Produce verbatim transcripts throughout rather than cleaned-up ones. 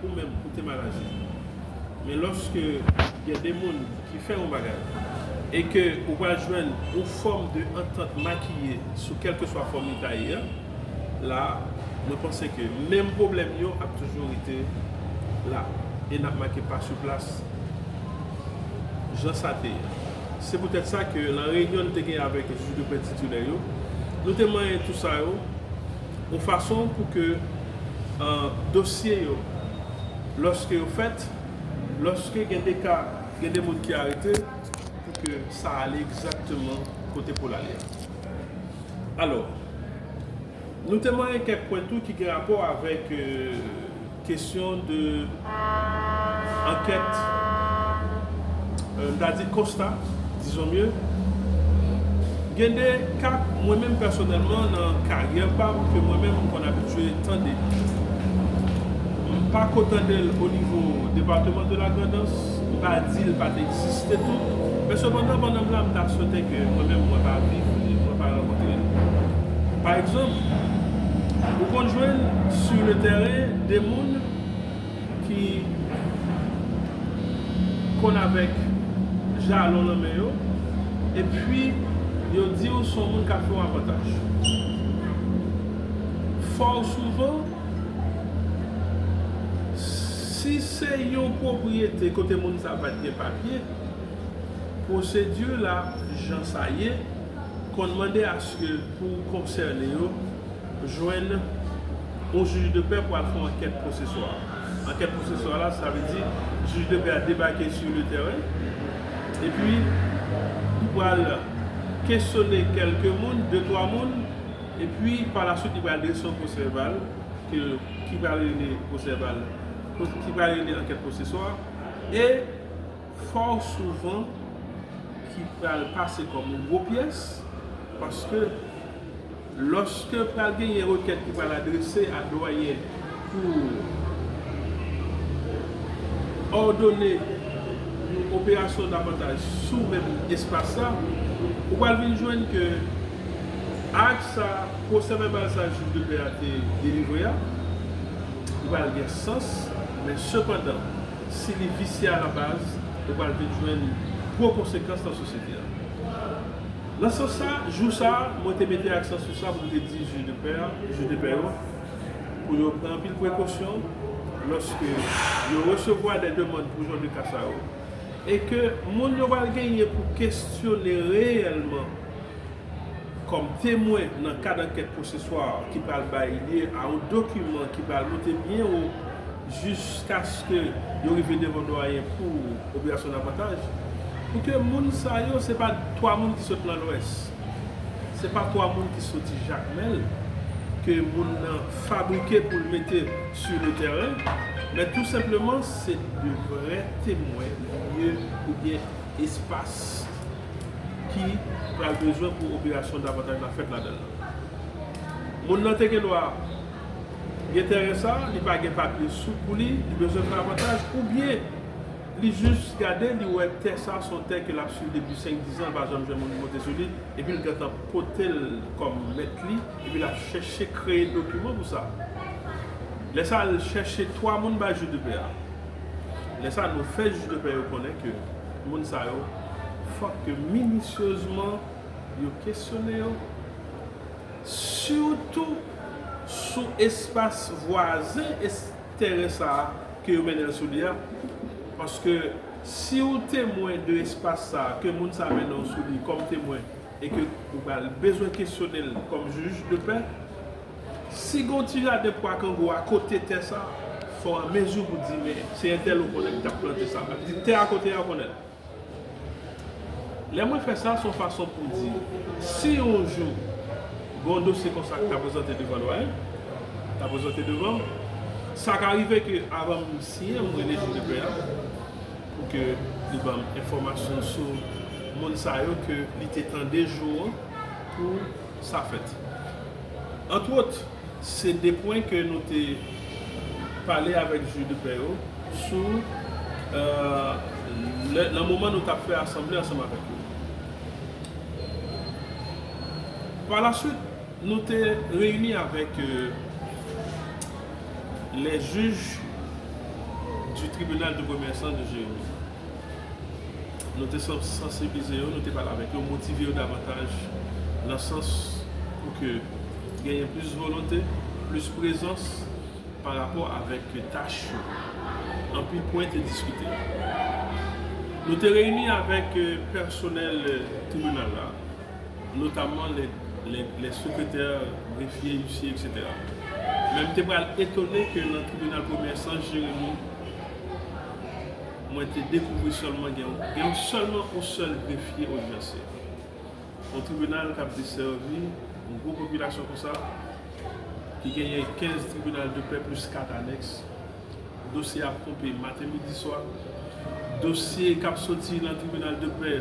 ou menm ou te mal aji. Men lòske gen de moun ki fè yon bagay e ke ou pral jwenn yon fòm de antant makiye sou kèlkeswa fòm li ta ye a, la, mwen panse ke menm pwoblèm yo ap toujou rete la e n ap make pa sou plas jan sa te ye. Se poutèt sa ke nan reyinyon n te gen avèk jij de pè titilè yo, nou te manyen tout sa yo yon fason pou ke dosye yo, lòske yo fèt, lòske gen de ka, gen de moun ki arete, pou ke sa ale egzakteman kote pou l ale a. Alò, nou te manyen kèk pwen tou ki gen rapò avèk kesyon de ankèt, m ta di konsta, dizon mye. Gen de ka, mwen menm pèsonèlman, nan karyè pa m, ke mwen menm m konn abitye tande. M pa ko tande l o nivo depatman de la Grandans, m pa di l pa t egziste tou, men sepandan, pandan m la, m ta swete ke mwen menm, mwen pa viv li, mwen pa rankontre l. Pa egzanp, ou konn jwenn sou le tèren de moun ki konn avèk jalon nan men yo, epi yo di w se yon moun k ap fè w avantaj. Fò souvan, si se yon pwopriyete kote moun sa pa t gen papye, pwosedi la, jan sa ye, konn mande aske pou konsène yo jwenn yon jij de pè pou al fè yon ankèt pwoseswa. Ankèt pwoseswa la, sa vle di jij de pè a debake sou le tèren, epi li pral kesyone kèlke moun, de twa moun, epi pa la swit li pral drese yon pwosè vèbal ki pral rele pwosè vèbal, ki pral rele ankèt pwoseswa, e fò souvan ki pral pase kòm yon gwo pyès, paske lòske pral genyen rekèt ki pral adrese a dwayen pou òdone yon operasyon davantaj sou menm espas sa, ou pral vin jwenn ke ak sa, pwosè vèbal sa jij de pè a te delivre a, li pral gen sans, men sepandan, si li visye a la baz, ou pral vin jwenn gwo konsekans nan sosyete a. Nan sans sa, jou sa, mwen te mete aksan sou sa pou m te di jij de pè, jij de pè yo, pou yo pran anpil prekosyon lòske yo resevwa de demann pou jan de ka sa yo, e ke moun yo pral genyen pou kesyone reyèlman kòm temwen nan kad ankèt pwoseswa ki pral bay lye a yon dokiman ki pral monte byen wo jiskaske yo rive devan dwayen pou operasyon davantaj, pou ke moun sa yo, se pa twa moun ki sot nan Lwès, se pa twa moun ki soti Jakmèl, ke moun nan fabrike pou l mete sou le tèren, men tou senpleman, se de vrè temwen lye oubyen espas ki pral bezwen pou operasyon davantaj la fèt ladan l. Moun nan te gen dwa gen tèren sa, li pa gen papye sou pou li, li bezwen fè avantaj, oubyen li jis gade, li wè tè sa se yon tè ke l ap swiv depi senk, diz an, l pa janm jwenn moun monte sou li, epi l gentan pote l kòm mèt li, epi l ap chèche kreye dokiman pou sa. Lè sa, l chèche twa moun bay jij de pè a. Lè sa, nou fè jij de pè yo konnen ke moun sa yo, fòk ke minisyezman yo kesyone yo, sitou sou espas vwazen es-, tèren sa a ke yo mennen l sou li a, paske si w temwen de espas sa a ke moun sa a mennen w sou li kòm temwen e ke ou pral bezwen kesyone l kòm jij de pè, si gen yon ti jaden pwa kango akote tè sa, fò w an mezi pou di, men se entèl ou konnen ki t ap plante sa. Sa vle di tè akote a ou konnen l. Lè mwen fè sa, se yon fason pou di, si yon jou gen yon dosye konsa ki ta prezante devan dwayen, ta prezante devan m, sa ka rive ke avan m siyen, m rele jij de pè a pou ke li ban m enfòmasyon sou moun sa yo ke li te tande jou an pou sa fèt. Antwòt, se de pwen ke nou te pale avèk jij de pè yo sou, euh, lè, nan moman nou t ap fè asanble ansanm avèk yo. Pa la swit, nou te reyini avèk, euh, les juges Tribinal de premyè enstans de Jeremi. Nou te san- sansibilize yo, nou te pale avèk yo, motive yo davantaj nan sans pou ke genyen plis volonte, plis prezans pa rapò avèk tach yo. Anpil pwen te diskite. Nou te reyini avèk, eh, pèsonèl, eh, tribinal la, notamman lè, lè, lè sekretè, grefye, isye, etsetera. Men m te pral etone ke nan tribinal premyè enstans Jeremi, mwen te dekouvri sèlman gen, gen sèlman yon sèl grefye odyansye. Yon tribinal k ap desèvi yon gwo popilasyon konsa, ki genyen kenz tribinal de pè plis kat anèks. Dosye ap ponpe maten, midi, swa. Dosye k ap soti nan tribinal de pè,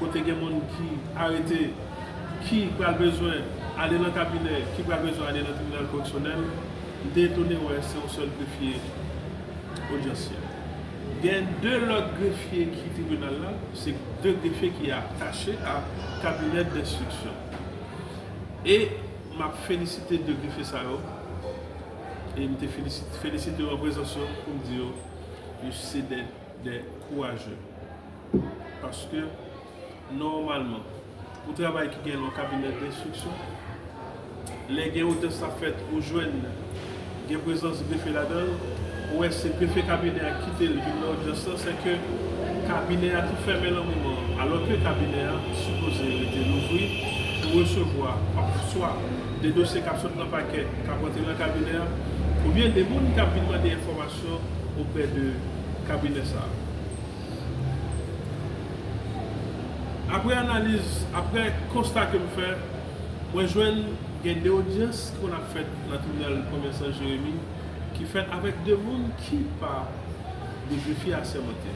kote gen moun ki arete, ki pral bezwen ale nan kabinè, ki pral bezwen ale nan tribinal koreksyonèl. M te etone wè se yon sèl grefye odyansye. Gen de lòt grefye ki tribinal la, se de grefye ki atache a kabinè denstriksyon. E m ap felisite de grefye sa yo, e m te felisite, felisite yo an prezans yo pou m di yo, yo se de, de kouraje. Paske, nòmalman, pou travay ki gen nan kabinè denstriksyon, lè gen odyans k ap fèt, ou jwenn gen prezans grefye ladan l, ou wè se grefye kabinè a ki kite l vin nan odyans lan, se ke kabinè a tou fèmen nan moman an, alòske kabinè a sipoze rete louvri pou resevwa swa de dosye k ap sot nan pakè k ap rantre nan kabinè a, oubyen de moun k ap vin mande enfòmasyon oprè de kabinè sa a. Apre analiz, apre konsta ke m fè, mwen jwenn gen de odyans ki konn ap fèt nan tribinal premyè enstans Jeremi ki fèt avèk de moun ki pa de grefye asèmante.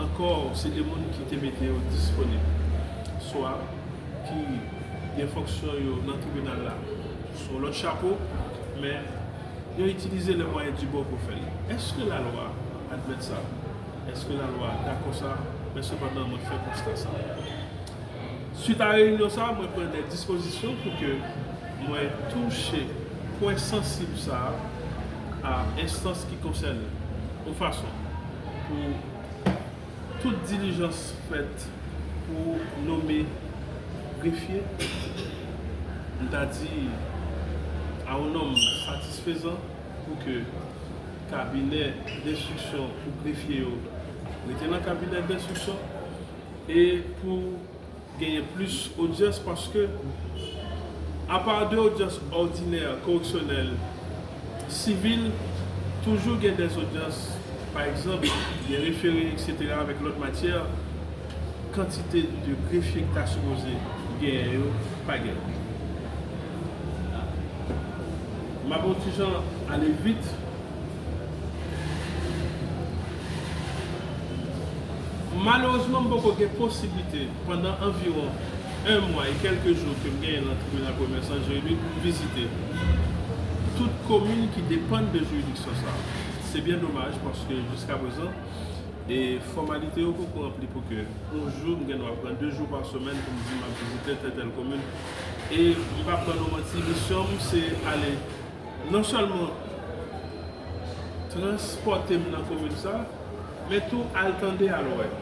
Ankò, se de moun ki te mete yo disponib, swa ki gen fonksyon yo nan tribinal la sou yon lòt chapo, men yo itilize le moyen du bord pou fè l. Èske lalwa admèt sa? Èske lalwa dakò sa? Men sepandan, mwen fè konsta sa. Swit a reyinyon sa a, mwen pran de dispozisyon pou ke mwen touche pwen sansib sa a a enstans ki konsène, yon fason pou tout dilijans fèt pou nome grefye, m ta di a yon nòm satisfezan, pou ke kabinè denstriksyon pou grefye yo rete nan kabinè denstriksyon e pou genyen plis odyans, paske apa de odyans òdinè, koreksyonèl, sivil, toujou gen de odyans, pa egzanp, gen refere, etsetera, avèk lòt matyè, kantite de grefye ki ta sipoze genyen yo pa genyen. M ap yon ti jan ale vit. Malerezman, m poko gen posiblite pandan anviwon en mwa e kèlke jou ke m genyen nan tribinal premyè enstans Jeremi pou m vizite tout komin ki depann de jiridiksyon sa a. Se byen domaj paske jiskaprezan, e fòmalite yo poko ranpli pou ke yon jou m gen dwa pran de jou pa semèn pou m di m ap vizite tèl tèl komin. E m p ap ban nou manti, misyon m se ale non sèlman transpòte m nan komin sa, men tou al tande, al wè.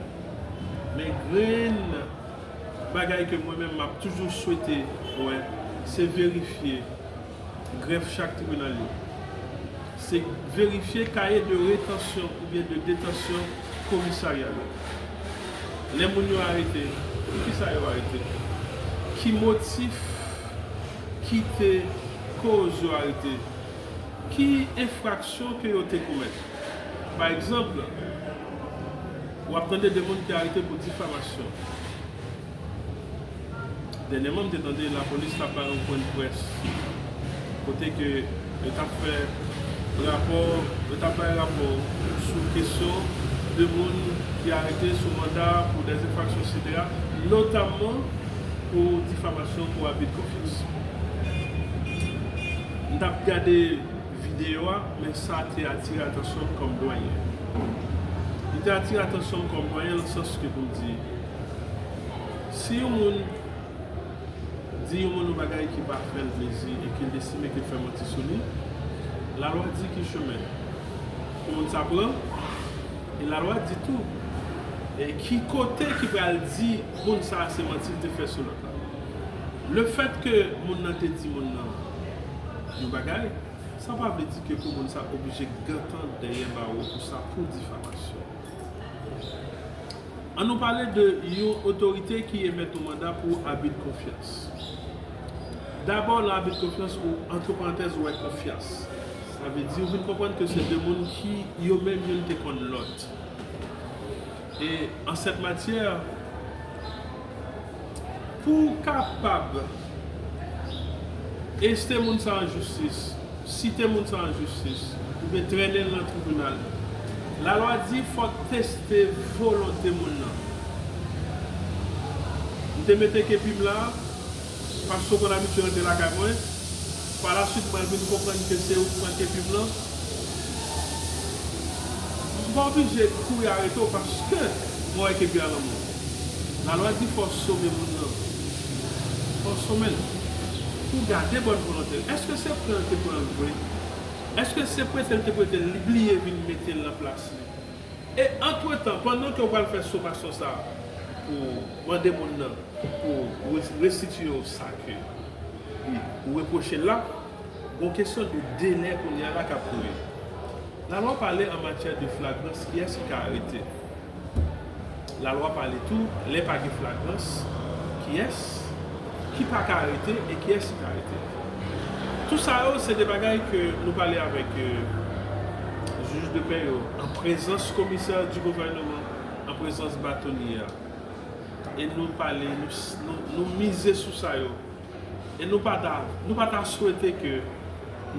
Men grenn bagay ke mwen menm m ap toujou swete wè, se verifye grèf chak tribinal yo. Se verifye kaye de retansyon oubyen de detansyon komisarya yo. Lè moun yo arete, poukisa yo arete? Ki motif ki te koz yo arete? Ki enfraksyon ke yo te komèt? Pa egzanp, w ap tande de moun ki arete pou difamasyon. Dènyèman, m te tande lapolis t ap bay yon pwen de près kote ke yo t ap fè rapò, yo t ap bay rapò sou kesyon de moun ki arete sou manda pou dèzenfraksyon, etsetera, notamman pou difamasyon, pou abi de konfyans. M t ap gade videyo a, men sa te atire atansyon m kòm dwayen. Li te atire atansyon m kòm dwayen nan sans ke pou m di, si yon moun di yon moun yon bagay ki pa fè l plezi e ke l estime ke l fè manti sou li, lalwa di ki chemen pou moun sa pran, E lalwa di tou, e ki kote ki pral di moun sa a se manti l te fè sou lòt la. Lefètke moun nan te di moun nan yon bagay, sa pa vle di ke pou moun sa oblije gentan dèyè bawo pou sa pou difamasyon. An nou pale de yon otorite ki emèt yon manda pou abi de konfyans. Dabò, nan abi de konfyans, ou, antre parantèz, ou wè konfyans. Sa vle di, ou vin konprann ke se de moun ki, yo menm, youn te konn lòt. E, an sèt matyè, pou w kapab este moun sa an jistis, site moun sa an jistis, oubyen trennen l nan tribinal, lalwa di fò w teste volonte moun nan. M te mete kepi m la, paske w konn abitye rantre lakay mwen. Palaswit, mwen vin konprann ke se ou k pran kepi m lan. M pa oblije kouri arete w paske mwen wè kepi a nan men w. Lalwa di fò w some moun nan. Fò w some l. Pou w gade bòn volonte l. Èske se pran l te pran l vre? Èske se prete l te prete l, li bliye vin mete l nan plas li? E antretan, pandan ke w pral fè somasyon sa a, pou w mande moun nan pou re-, restitiye w sa ke li, ou repwoche l la, gon kesyon de delè kounye a la k ap kouri. Lalwa pale an matyè de flagrans, kiyès ki ka arete. Lalwa pale tou, lè pa gen flagrans, kiyès ki pa ka arete e kiyès ki ka arete. Tou sa yo, se de bagay ke nou pale avèk, euh, jij de pè yo, an prezans komisè di gouvènman, an prezans batonye a. E nou pale, nou, nou, nou mize sou sa yo. E nou pa ta, nou pa ta swete ke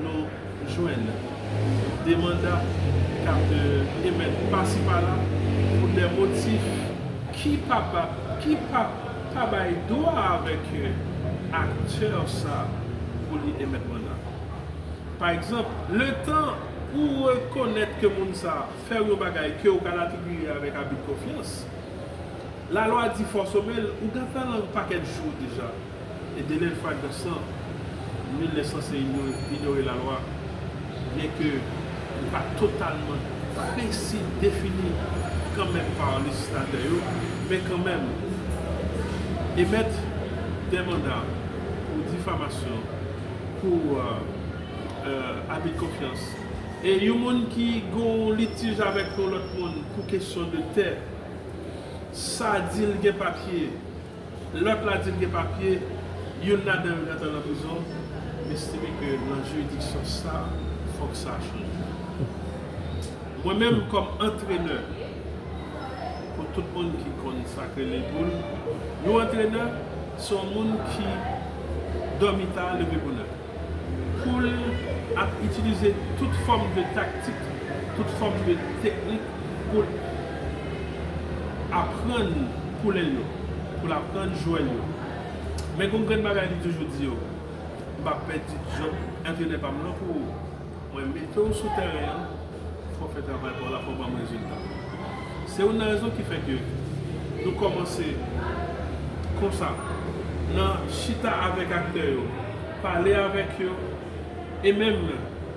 nou jwenn de manda k ap, euh, emèt pasi pala pou de motif ki pa, pa, ki pa, pa bay dwa avèk, euh, aktè sa pou li emèt manda. Pa egzanp, letan ou rekonèt ke moun sa fè yon bagay ke ou ka l atribiye avèk abi de konfyans, lalwa di fò w some l, ou gentan nan yon pakèt jou deja. E delè de flagrans lan, nul n'est censé ignorer, ignorer la loi, byenke li pa totalman presi defini kanmenm pa lejislatè yo, men kanmenm, emèt de manda pou difamasyon, pou, euh, euh, abi de konfyans. E yon moun ki gon litij avèk yon lòt moun pou kesyon de tè, sa di l gen papye, lòt la di l gen papye, youn ladan yo gentan nan prizon, m estime ke nan jiridiksyon sa, fòk sa chanje. Mwen menm, kòm antrenè, pou tout moun ki konn sa k rele boul, yon antrenè, se yon moun ki dòmi ta, leve bonè. Pou l ap itilize tout fòm de taktik, tout fòm de teknik pou l aprann poulè l yo, pou l aprann jwè l yo. Men gon grenn bagay li toujou di yo, m p ap pèdi djòb antrenè pa m lan pou ou. Mwen mete w sou tèren an, fò w fè travay pa w la, fò w ban m rezilta. Se youn nan rezon ki fè ke nou kòmanse konsa, nan chita avèk aktè yo, pale avèk yo, e menm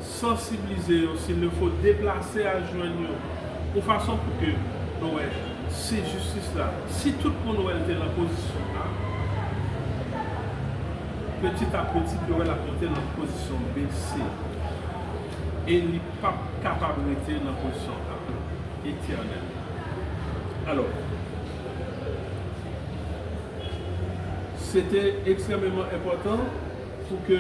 sansibilize yo, s'il le faut, deplase al jwenn yo, yon fason pou ke nou wè si jistis la, si tout moun wè l te nan pozisyon A, peti a peti, yo wè l ap monte nan pozisyon B, C. E li p ap kapab rete nan pozisyon A etènèl. Alò, se te ekstrèmeman enpòtan pou ke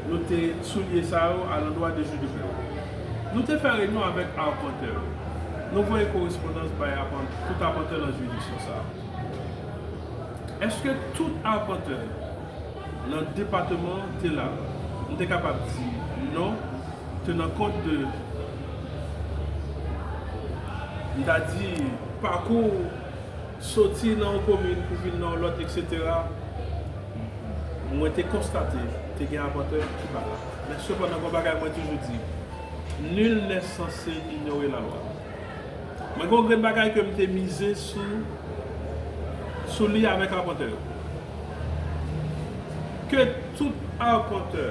nou te souliye sa yo alandwa de jij de pè yo. Nou te fè reyinyon avèk apantè yo. Nou voye korespondans bay apan-, tout apantè nan jiridiksyon sa a. Èske tout apantè nan depatman te la? M te kapab di non, tenan kont de, m ta di, pakou soti nan yon komin pou vin nan yon lòt, etsetera. Mwen te konstate te gen apantè ki pa la. Men sepandan, gon bagay mwen toujou di, nul n'est censé ignorer la loi. Mwen gen yon grenn bagay ke m te mize sou, sou li avèk apantè yo. Ke tout apantè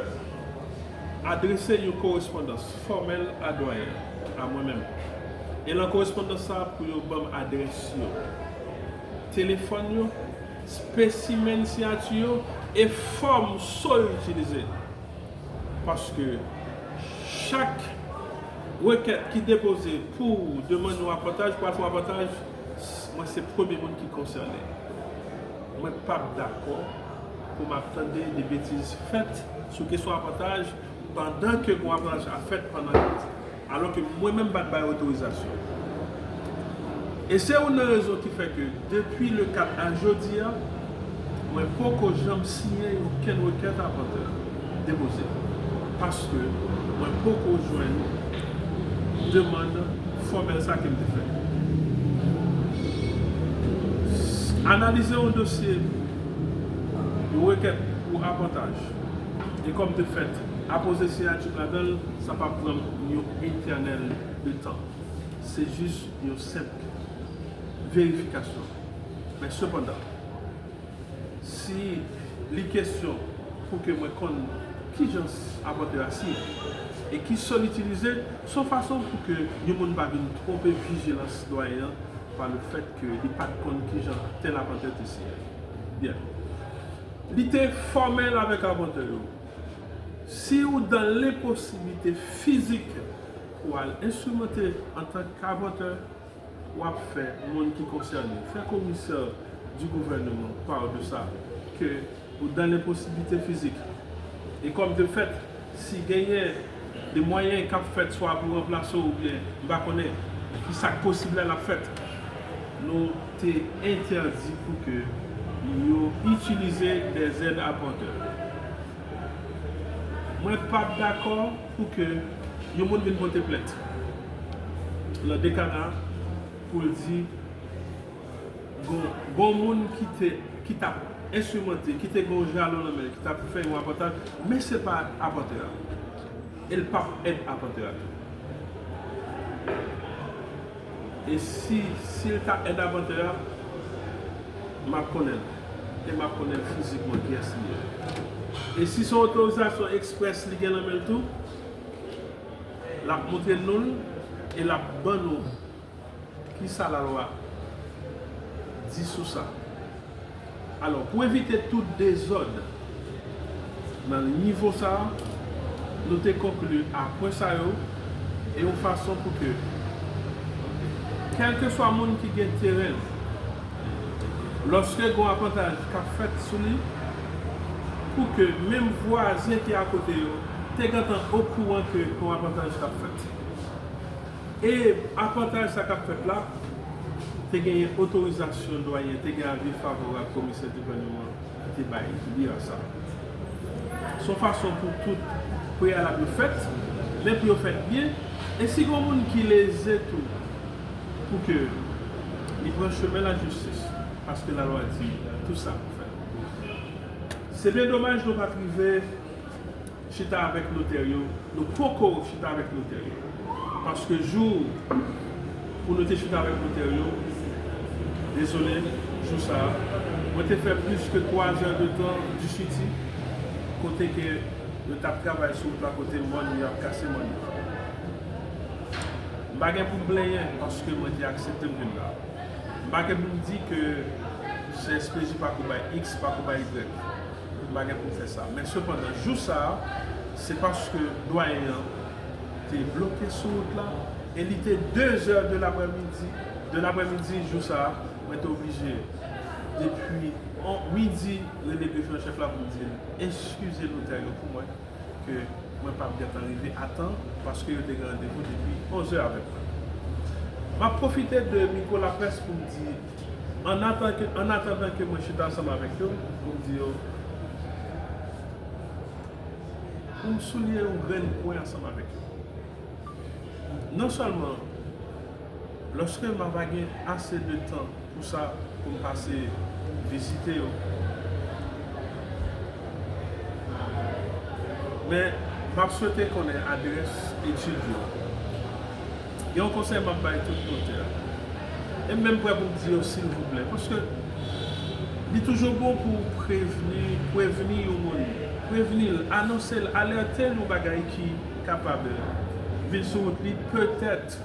adrese yon korespondans fòmèl a dwayen, a mwen menm. E nan korespondans sa a, pou yo ban m adrès yo, telefòn yo, spesimèn siyati yo e fòm so yo itilize. Paske chak rekèt ki depoze pou demann yon apwantaj, pou al fè yon apwantaj, mwen se premye moun ki konsène. Mwen p ap dakò pou m ap tande de betiz fèt sou kesyon apwantaj pandan ke gon apwantaj ap fèt pandan alò ke mwen menm m pa t bay otorizasyon. E se youn nan rezon ki fè ke depi le kat a jodi a, mwen poko janm siyen okenn rekèt apwantè depoze. Paske mwen poko jwenn demann fòmèl sa ke m te fè. Analize yon dosye, yon rekèt pou apwantaj, e kòm de fèt, apoze siyati m ladan l, sa p ap pran m yon etènèl de tan. Se jis yon senp verifikasyon. Men sepandan, si li kesyon pou ke mwen konn kijan apwantè a siyen e ki so l itilize, se yon fason pou ke yon moun pa vin twonpe vijilans dwayen an pa le fèt ke li pa t konn kijan tèl apwantè te siyen. Byen. Li te fòmèl avèk apwantè yo. Si ou dan lenposiblite fizik pou al enstrimante antanke apwantè, w ap fè moun ki konsène, fè komisè di gouvènman pa de sa, ke ou dan lenposiblite fizik. E kòm de fèt, si genyen de mwayen k ap fèt swa pou ranplase w oubyen m pa konnen ki sa k posib la l ap fèt, nou te entèdi pou ke yo itilize dèzèd apwantè. Mwen p ap dakò pou ke yon moun vin pote plent nan dekana pou l di gon, gon moun ki te, ki t ap enstrimante, ki te gon jalon nan men l, ki t ap fè yon apwantaj, men se pa apwantè a. E l p ap èd apwantè a tou. E si, si l ta èd apwantè a, m ap konnen l. E m ap konnen l fizikman kiyès li ye. E si se yon otorizasyon eksprès li gen nan men l tou, l ap montre nou l e l ap ban nou kisa lalwa di sou sa. Alò, pou evite tout dezòd nan nivo sa a, nou te konkli a pwen sa yo e yon fason pou ke, kèlkeswa moun ki gen teren, lòske gon apwantaj k ap fèt sou li, pou ke menm vwazen ki akote yo te gentan okouran ke gon apwantaj k ap fèt. E apwantaj sa k ap fèt la, te genyen otorizasyon dwayen, te gen avi favorab komisè gouvènman ki te bay li a sa. Se yon fason pou tout preyalab yo fèt, men pou yo fèt byen, e si gen moun ki leze tou, pou ke li pran chemen lajistis, paske lalwa di tou sa pou fèt. Se byen domaj nou pa t rive chita avèk notè yo, nou poko chita avèk notè yo. Paske jou pou nou te chita avèk notè yo, dezole, jou sa a, mwen te fè plis ke twa zè de tan disiti, kote ke yo t ap travay sou wout la, kote mòn yo ap kase mòn yo. M pa gen pou m plenyen paske mwen te aksepte m vin la. M pa gen pou m di ke C S P J pako bay X, pako bay Y. M pa gen pou m fè sa. Men sepandan, jou sa a, se paske dwayen an te bloke sou wout la, e li te de zè de laprèmidi, de laprèmidi jou sa a, mwen te oblije, depi on, midi, rele grefye an chèf la pou m di l, eskize notè yo pou mwen, ke mwen p ap gentan rive a tan, paske yo te gen randevou depi onz è avèk mwen. M ap pwofite de mikwo laprès pou m di, an atandan ke, an atandan ke mwen chita ansanm avèk yo, pou m di yo, pou m souliye yon grenn pwen ansanm avèk yo. Non sèlman, lòske m ap pa gen ase de tan pou sa, pou m pase vizite yo. Men, m ap swete konnen adrès etid yo. Gen yon konsèy m ap bay tout notè. E m menm prè pou m di yo silvouplè, paske li toujou bon pou w prevni, prevni yon moun. Prevni l, anonse l, alète l yon bagay ki kapab vin sou wout li, petèt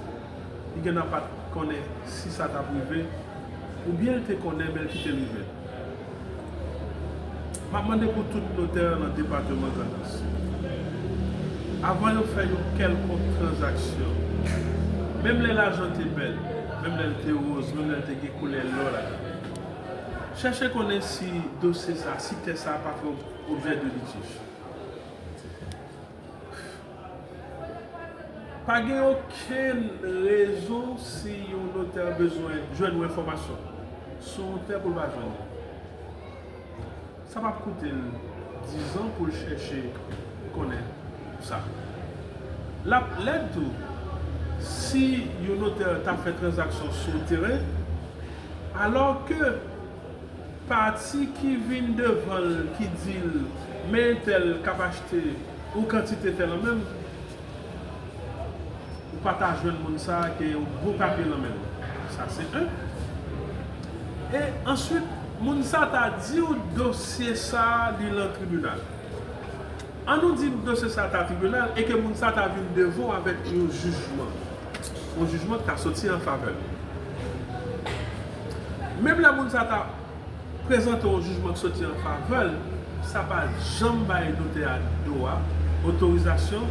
Li gen nan pa t konnen si sa t ap rive, oubyen l te konnen, men l kite l rive. M ap mande pou tout notè nan depatman Grandans, avan yo fè yon kèlkonk tranzaksyon, menm lè lajan te bèl, menm lè l te woz, menm lè l te gen koulè lò ladan l, chèche konnen si dosye sa, si tè sa pa fè objè de litij. Pa gen okenn rezon si yon notè bezwen jwenn yon enfòmasyon sou yon tè pou l pa jwenn li. Sa p ap koute l dizan pou l chèche konnen sa. L ap lèd tou si yon notè ta fè tranzaksyon sou teren, alò ke pati ki vin devan l ki di l, men entèl k ap achte ou kantite tè lan menm, ou pa ta jwenn moun sa a gen yon bon papye lan men l. Sa se en. E answit, moun sa ta di w dosye sa a li lan tribinal. An nou di dosye sa ta tribinal e ke moun sa ta vin devan w avèk yon jijman. Yon jijman ki ta soti an favè l. Menm lè moun sa ta prezante yon jijman ki soti an favè l, sa pa janm bay notè a dwa, otorizasyon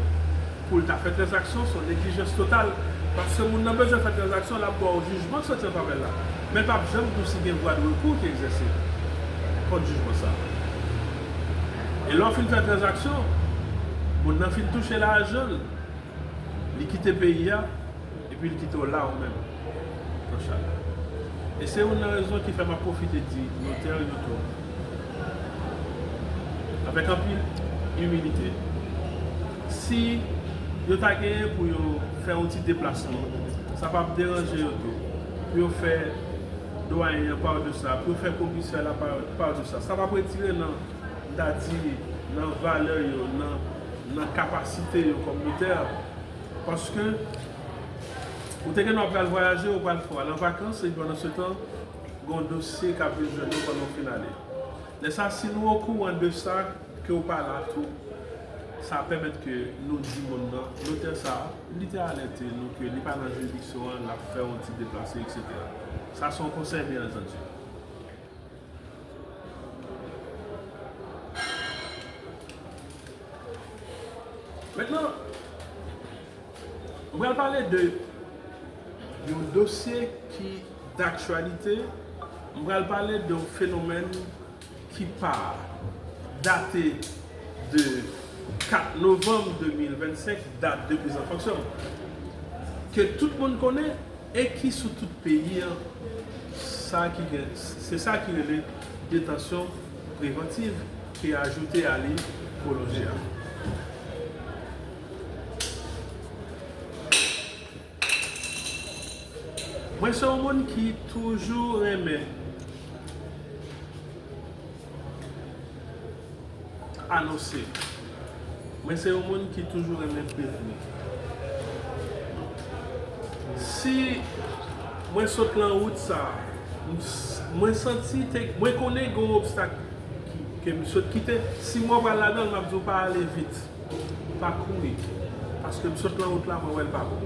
pou l ta fè tranzaksyon, se yon neglijans total. Paske moun nan bezwen fè tranzaksyon, l ap ba w jijman ki soti an favè l la. Men l p ap janm di w si gen vwa de rekou ki egzèse kont jijman sa a. E lè w fin fè tranzaksyon, moun nan fin touche lajan l, li kite peyi a, epi l kite w la ou menm, nan chay. E se youn nan rezon ki fè m ap pwofite di notè yo tou, avèk anpil imilite, si yo ta genyen pou yo fè yon ti deplasman, sa p ap deranje yo tou, pou yo fè dwayen an pa de sa, pou yo fè komisè la pa de sa, sa p ap retire nan, m ta di, nan valè yo, nan, nan kapasite yo kòm notè. Paske ou te gen dwa pral vwayaje, ou pral fè, w al an vakans, epi pandan se tan, gen yon dosye k ap vin jwenn ou pandan w fin ale. Lè sa, si nou okouran de sa, ke w pa la tou, sa pèmèt ke nou di moun nan, notè sa a, li te alète nou ke li pa nan jiridiksyon an, l ap fè yon ti deplase, etsetera. Sa se yon konsèy, byen antandi. Mentnan, m pral pale de yon dosye ki daktyalite. M pral pale de yon fenomèn ki pa date de kat novanm de mil vennsenk, date de prise en fonction, ke tout moun konnen, e ki sou tout peyi an, sa ki gen, se sa ki rele detansyon prevantiv, ki ajoute a li pwolonje a. Mwen se yon moun ki toujou renmen anonse. Mwen se yon moun ki toujou renmen prevni. Si mwen sot lan wout sa, m s-, mwen santi te, mwen konnen gen yon obstak ki, ke m sot kite. Si mwen pral ladan l, m ap di w pa ale vit. Pa kouri. Paske m sot lan wout la, mwen wè l pa bon.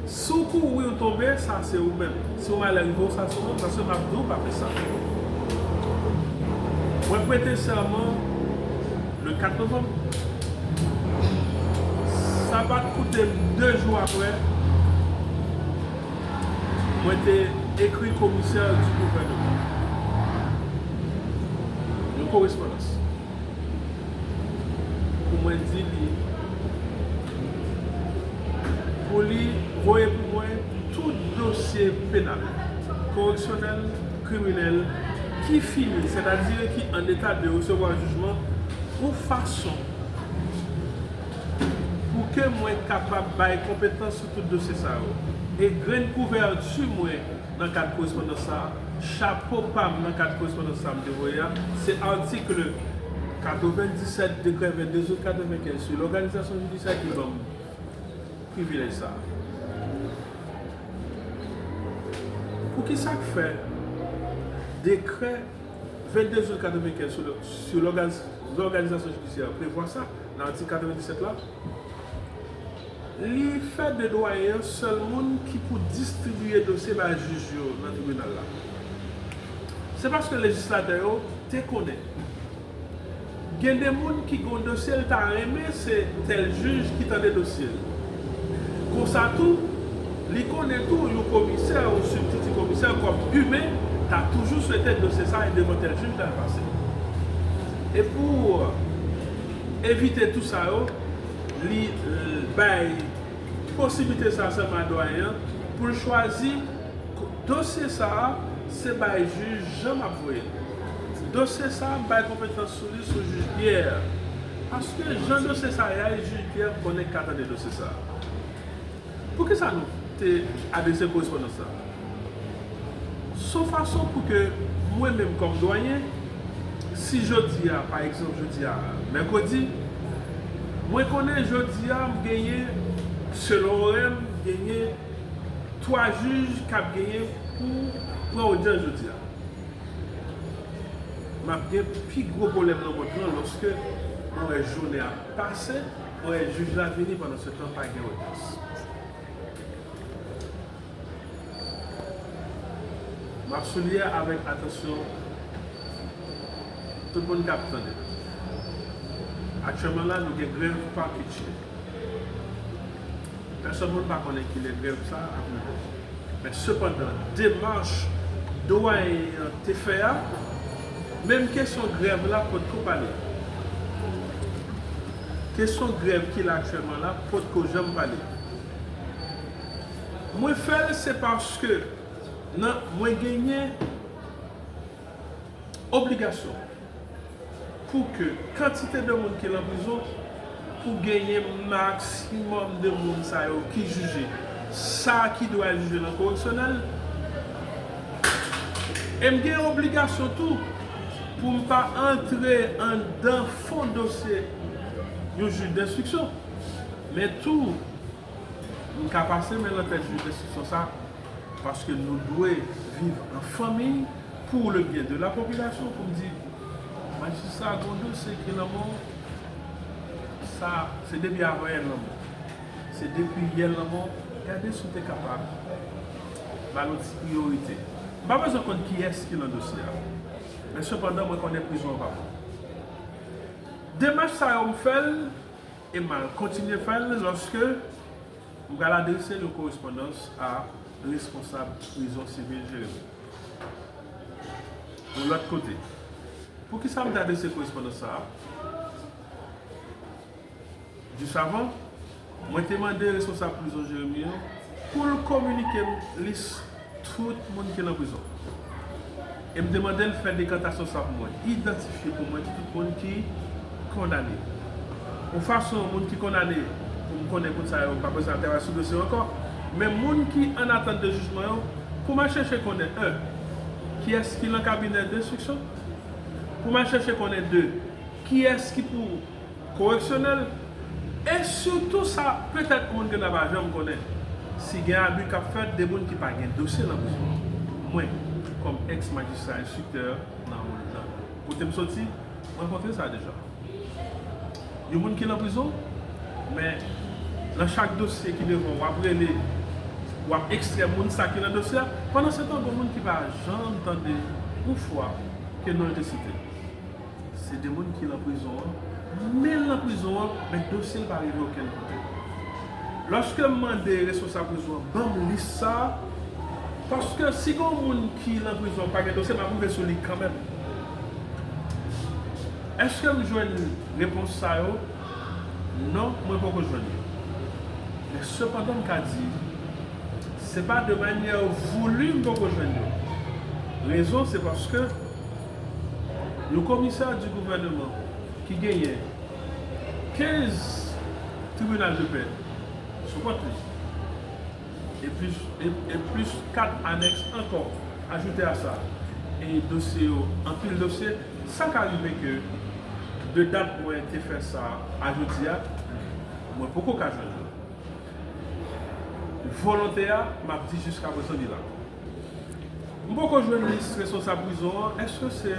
Si w kouri, w tonbe, sa se ou menm. Si yon malè rive w, sa se ou menm, paske m ap di w pa fè sa. Mwen prete sèman le kat novanm. Sa pa t koute m de jou apre, mwen te ekri komisè di gouvèneman yon korespondans pou mwen di li, pou li voye pou mwen tout dosye penal, koreksyonèl, kriminèl ki fini, sètadi ki an eta de resevwa jijman, yon fason pou ke mwen kapab bay konpetans sou tout dosye sa yo. E grenn kouvèti mwen nan kad korespondans sa a, chapo pa m nan kad korespondans sa a m te voye a, se atik katrevendisèt dekrè vennde out katrevenkenz sou lòganizasyon jidisyè ki ban m privilèj sa a. Poukisa k fè dekrè vennde out katrevenkenz sou lò-, sou lòganiz-, lòganizasyon jidisyè prevwa sa nan atik katrevendisèt la? Li fè de dwayen an sèl moun ki pou distribiye dosye bay jij yo nan tribinal la. Se paske lejislatè yo te konnen gen de moun ki gen yon dosye l ta renmen se tèl jij ki tande dosye l. Konsa tou, li konnen tou yon komisè, yon sibtiti komisè kòm imen ta toujou swete dosye sa a devan tèl jij l al pase. E pou evite tou sa yo, li bay posiblite sa sèlman a dwayen an pou l chwazi dosye sa a se bay jij Jean m ap voye l. Dosye sa a m bay konpetans sou li sou jij Pierre. Paske jan dosye sa a ye a, jij Pierre m konnen k ka tande dosye sa a. Poukisa nou te adrese korespondans sa a? Se yon fason pou ke mwen menm kòm dwayen, si jodi a, pa egzanp, jodi a mèkredi, mwen konnen jodi a m genyen, selon orè m, genyen twa jij k ap genyen pou pran odyans jodi a. M ap gen pi gwo pwoblèm nan mond lan lòske mwen wè jounen ap pase, mwen wè jij la vini, pandan se tan pa gen odyans. M ap souliye avèk atansyon tout moun k ap tande. Aktyèlman la, nou gen grèv paketye. Pèsòn moun pa konnen kilè grèv sa a ap rive. Men sepandan, demach dwayen an te fè a, menm kesyon grèv la potko pale. Kesyon grèv ki la aktyèlman la potko janm pale. Mwen fè l se paske nan mwen genyen obligasyon pou ke kantite de moun ki lan prizon, pou genyen maksimòm de moun sa yo ki jije sa ki dwe al jije nan koreksyonèl. E m gen obligasyon tou pou m pa antre anndan fon dosye yon jij denstriksyon. Men tou, m ka pase men nan tèt jij denstriksyon sa, paske nou dwe viv an fanmi pour le bien de la population, pou m di, majistra, gen yon dosye ki lan men w, sa, se depi avan yè l lan men w. Se depi yè l lan men w, gade si w te kapab ba l yon ti priyorite. M pa bezwen konn kiyès ki lan dosye a, men sepandan, mwen konnen prizon an pa bon. Demach sa yo, m fè l, e m al kontinye fè l lòske m pral adrese yon korespondans a responsab prizon sivil Jeremi. Yon lòt kote, poukisa m te adrese korespondans sa a? Jis avan, mwen te mande responsab prizon Jeremi an pou l kominike m lis tout moun ki lan prizon. E m te mande l fè dekantasyon sa pou mwen, idantifye pou mwen tout moun ki kondane. Yon fason moun ki kondane, pou m konnen moun sa yo, m pa bezwen al travay sou dosye yo ankò. Men moun ki an atant de jijman yo, pou m al chèche konnen, en, kiyès ki lan kabinè denstriksyon, pou m al chèche konnen, de, kiyès ki pou koreksyonèl, e sitou sa, petèt moun ki la pa janm konnen, si gen abi k ap fèt de moun ki pa gen dosye lan prizon an. Mwen, kòm èks majistra enstriktè nan wòl lan, kote m soti, m rankontre sa deja. Yon moun ki lan prizon, men lan chak dosye ki devan w, w ap rele, w ap ekstrè moun sa ki lan dosye a. Pandan se tan, gen moun ki pa janm tande yon fwa ke non l te site. Se de moun ki lan prizon an, men l lan prizon an, men dosye l pa rive okenn kote. Lòske m mande responsab prizon an ban m lis sa a, paske si gen yon moun ki lan prizon pa gen dosye, m ap rive sou li kanmenm. Èske m jwenn repons sa yo? Non, mwen poko jwenn yo. Men sepandan, m ka di, se pa de manyè voulu m poko jwenn yo. Rezon, se paske yon komisè di gouvènman ki genyen kenz tribinal de pè sou kont li, e plis, e, e plis kat anèks ankò ajoute a sa, e dosye yo, anpil dosye, sa ka rive ke de dat mwen te fè sa a jodi a, mwen poko ka jwenn li. Volonte a, m ap di jiska prezan li la. M poko jwenn lis responsab prizon an. Èske se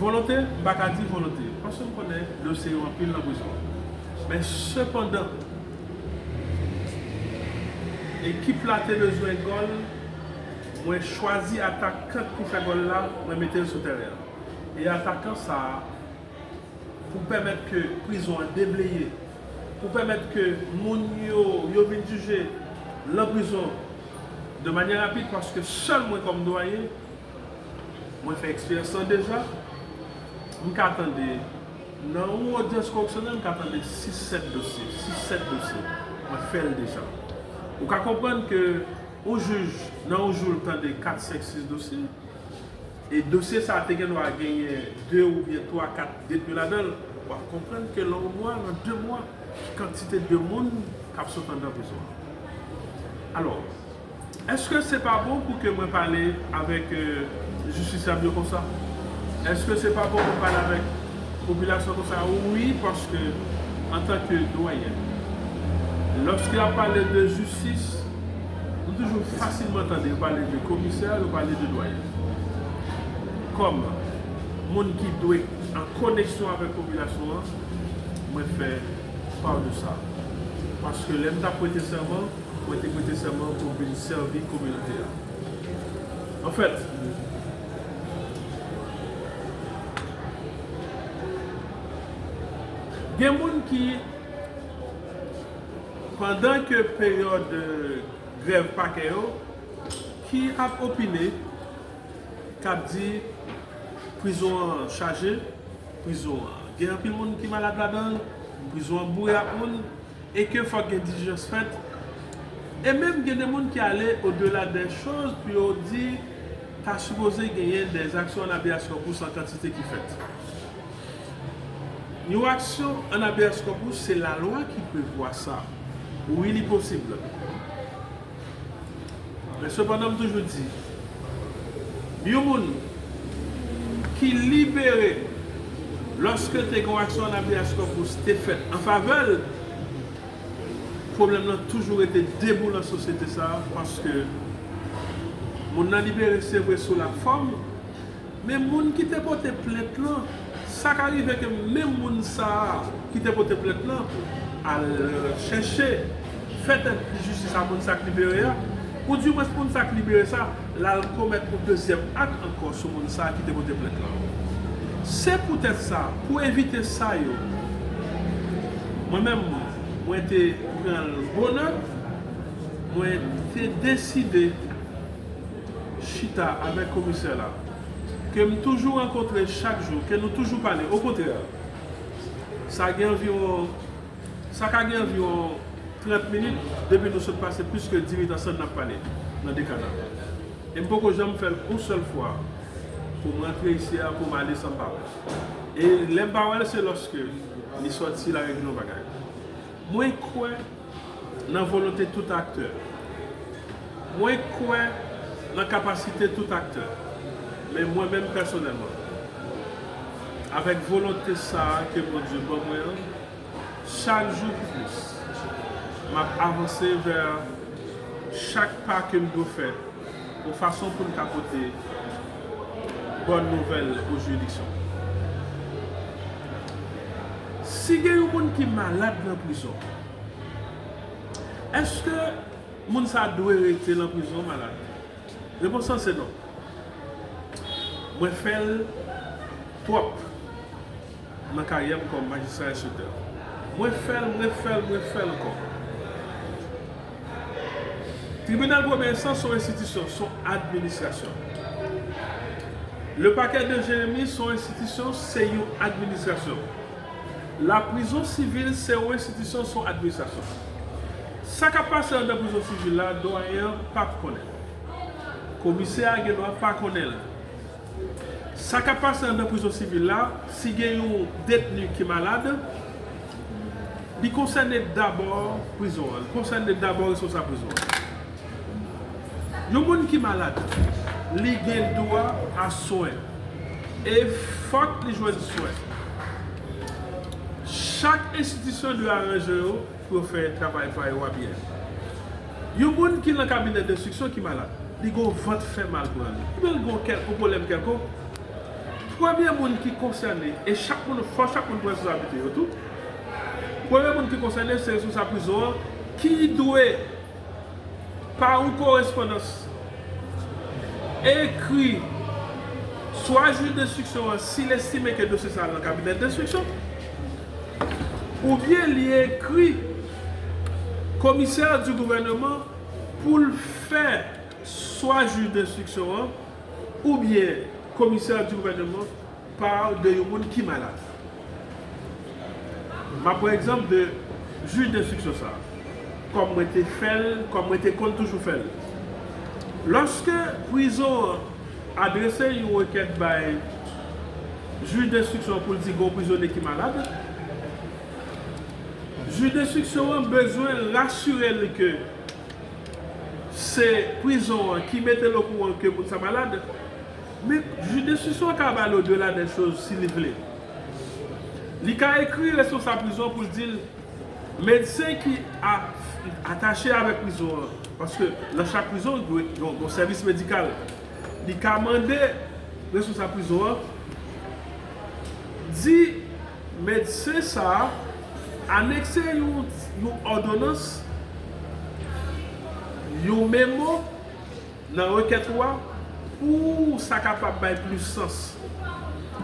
volonte? M pa ka di volonte, paske m konnen dosye yo anpil nan prizon. Men sepandan, Ekip la te bezwen gòl, mwen chwazi atakan ki fè gòl la, mwen mete l sou tèren an. E atakan sa a, pou pèmèt ke prizon an debleye, pou pèmèt ke moun yo, yo vin jije nan prizon de manyè rapid, paske sèl mwen kòm dwayen, mwen fè eksperyans lan deja, m ka tande nan yon odyans koreksyonèl, m ka tande sis sèt dosye, sis sèt dosye, mwen fè l deja. Ou ka konprann ke yon jij, nan yon jou, l tande kat, senk, sis dosye, e dosye sa a te gen dwa genyen de oubyen twa, kat detni ladan l, w ap konprann ke nan yon mwa, nan de mwa, kantite de moun k ap sot anndan prizon an. Alò, èske se pa bon pou ke mwen pale avèk, euh, jistisyab yo konsa? Èske se pa bon pou pale avèk popilasyon konsa? Wi, paske antanke dwayen, lòske y ap pale de jistis, nou toujou fasilman tande yo pale de komisè, yo pale de dwayen. Kòm moun ki dwe an koneksyon avèk popilasyon an, mwen fè pa de sa. Paske lè m t ap prete sèman, mwen te prete sèman pou m vin sèvi kominote a. Anfèt, gen moun ki, pandan ke peryòd grèv pakè yo, ki ap opine, k ap di prizon an chaje, prizon an gen anpil moun ki malad ladan l, prizon an boure ak moun, e ke fòk gen dilijans fèt. E menm gen de moun ki ale au-delà des choses pou yo di ta sipoze genyen des actions en habeas corpus an kantite ki fèt. Yon aksyon an habeas corpus, se lalwa ki prevwa sa. Wi, li posib. Men sepandan, m toujou di, yon moun ki libere lòske te gen yon aksyon an habeas corpus te fèt an favè l, pwoblèm nan toujou rete debou nan sosyete sa a, paske moun nan libere, se vre, sou lafòm, men moun ki te pote plent lan, sa ka rive ke menm moun sa a ki te pote plent lan al chèche fè tèt li jistis a moun sa k libere a, oudimwens moun sa k libere sa, l al komèt yon dezyèm ak ankò sou moun sa a ki te pote plent lan. Se poutèt sa, pou evite sa yo, mwen menm, mwen te pran l bonè, mwen te deside chita avèk komisè la, ke m toujou rankontre chak jou, ke nou toujou pale. Okontrè, sa gen anviwon, sa ka gen anviwon trant minit depi nou sot pase plis ke dis minit ansanm n ap pale nan de kanal. E m poko janm fè l yon sèl fwa pou m rantre isi a, pou m ale san m pa wè l. E lè m pa wè l, se lòske li sòti, l al regle yon bagay. Mwen kwè nan volonte tout aktè. Mwen kwè nan kapasite tout aktè. Men mwen menm pèsonèlman, avèk volonte sa a ke Bondye ban mwen an, chak jou pi plis, m ap avanse vè chak pa ke m dwe fè yon fason pou n ka pote bòn nouvèl o jiridiksyon. Si gen yon moun ki malad nan prizon, èske moun sa a dwe rete nan prizon malad? Repons lan se non. Mwen fè l twòp nan karyè m kòm majistra enstriktè. Mwen fè l, mwen fè l, mwen fè l ankò. Tribinal premye enstans se yon enstitisyon, se yon administrasyon. Le parquet de Jérémie se yon enstitisyon, se yon administrasyon. La prison civile se yon enstitisyon, se yon administrasyon. Sa k ap pase anndan prizon sivil la, dwayen an p ap konnen. Komisè a gen dwa pa konnen l. Sa k ap pase anndan prizon sivil la, si gen yon detni ki malad, li konsène dabò prizon an, li konsène dabò responsab prizon an. Yon moun ki malad, li gen dwa a swen. E fòk li jwenn swen. Chak enstitisyon dwe aranje yo pou yo fè travay pa yo a byen. Yon moun ki nan kabinè denstriksyon ki malad, li gen yon vant fè mal pran li, oubyen li gen yon kèl-, yon pwoblèm kèlkonk, premye moun ki konsène, e chak moun, fò chak moun pran responsablite yo tou, premye moun ki konsène se responsab prizon an ki dwe pa yon korespondans, ekri swa jij denstriksyon an, si l estime ke dosye sa a nan kabinè denstriksyon, oubyen li ekri komisè di gouvènman pou l fè swa jij denstriksyon an oubyen komisè di gouvènman pa de yon moun ki malad. M ap pran egzanp de jij denstriksyon sa a, kòm mwen te fè l, kòm mwen te konn toujou fè l. Lòske prizon an adrese yon rekèt bay jij denstriksyon pou l di gen yon prizonye ki malad, jij denstriksyon an bezwen rasire l ke se prizon an ki mete l okouran ke moun sa malad, men jij denstriksyon an ka ba l au-delà des choses si li vle. Li ka ekri responsab prizon an pou l di l, medsen ki a, atache avèk prizon an, paske nan chak prizon, gen yon sèvis medikal. Li ka mande responsab prizon an, di medsen sa a anekse yon, yon òdonans, yon memo nan rekèt ou a pou sa kapab bay plis sans.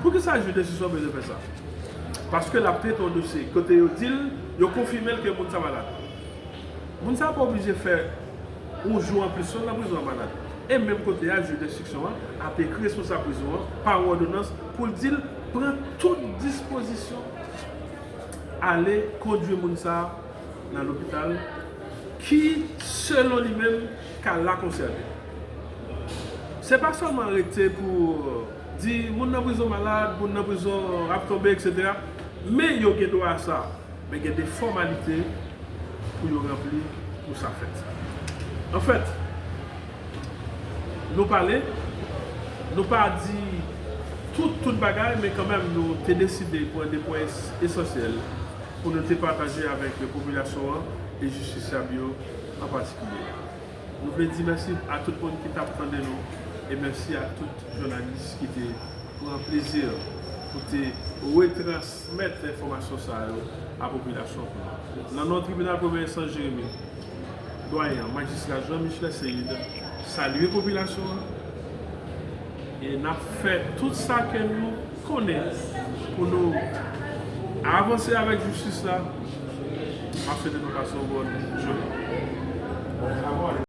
Poukisa jij denstriksyon bezwen fè sa? Paske l ap trete yon dosye kote yo di l, yo konfime l ke moun sa malad. Moun sa pa oblije fè yon jou anplis sèl nan prizon an malad. E menm kote a, jij denstriksyon an ap ekri responsab prizon an pa yon òdonans pou l di l pran tout dispozisyon, ale kondui moun sa a nan lopital ki, selon li menm, ka la konsène. Se pa sèlman rete pou di moun nan prizon malad, moun nan prizon ap tonbe, etsetera. Men yo gen dwa a sa. Men gen de fòmalite pou yo ranpli pou sa fèt. Anfèt, nou pale, nou pa di tout, tout bagay, men kanmenm nou te deside pran de pwen es-, esansyèl pou nou te pataje avèk popilasyon an e jistisyab yo an patikilye. Nou vle di mèsi a tout moun ki t ap tande nou e mèsi a tout jounalis ki te pran plezi pou te retransmèt enfòmasyon sa yo a popilasyon an. Nan non tribinal premye enstans Jeremi, dwayen an, majistra Jean Michelet Ceide, salye popilasyon an e n ap fè tout sa ke nou konnen pou nou avanse avèk jistis la. M ap swete nou pase yon bòn jounen.